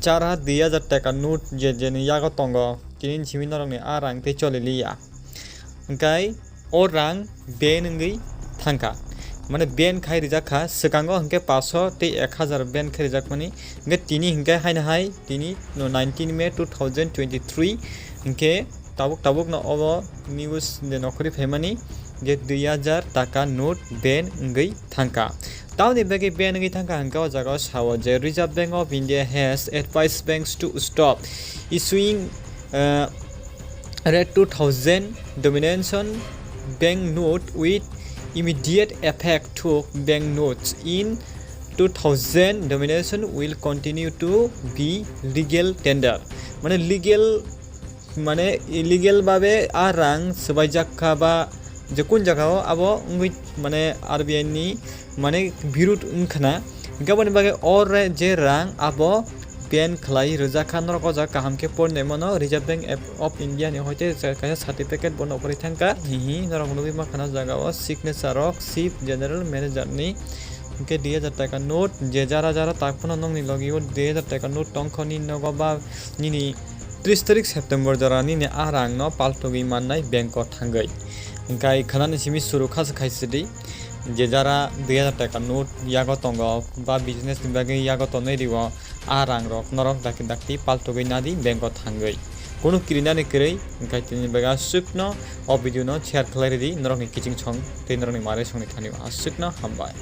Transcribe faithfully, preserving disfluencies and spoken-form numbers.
Jara dui hajar taka note je jeni yago tongo, tini simi norokni a rang tei choliliya. Hingkai o rang ban wngwi thangkha. Mane ban khai rijak kha, swkango hingke paso tei ek hajar ban khai rijakmani. Hingke tini hingke haino hai, tini no nineteen May two thousand twenty-three, hingke tabuk tabuk no obo news de nokhori phaimani je dui hajar taka note ban wngwi thangkha. Tamoni bagwi ban wngwi thangkha hingke o jaga o sao je Reserve Bank of India has advised banks to stop issuing, uh, red two thousand denomination bank note with immediate effect to bank notes in two thousand denomination will continue to be legal tender. Mane legal, mane illegal babe a rang swbaijak kha ba je kun jaga o abo wngwi mane R B I ni mane birud wngkhana. Hingke aboni bagwi o re-, je rang abo ban khlai rijak kha. Norok o jaga kaham khe porinai mano, Reserve Bank of India ni hoite kaisa certificate bono kwrwi thangkha. Hihi norok nugwi mankha o jaga o signature rok Chief General Manager ni. Hingke dui hajar taka note je jara jara tak phano nokni logi o dui hajar taka note tongkho ni nogo ba nini tris tarik September jora nini a rang no paltogwi mannai bank o thangwi. Hingke khanani simi suru khasa khaisidi. Je jara dui hajar taka note yago tongo ba business ni bagwi yago tonwi rio, a rang rok norok dakti dakti paltogwi nadi bank o thangwi. Kunu kirinani kwrwi, hingke tini bagwi aswkno o video no share khlai ridi norokni kiching song tei norokni mare songni thani o aswkno hambai.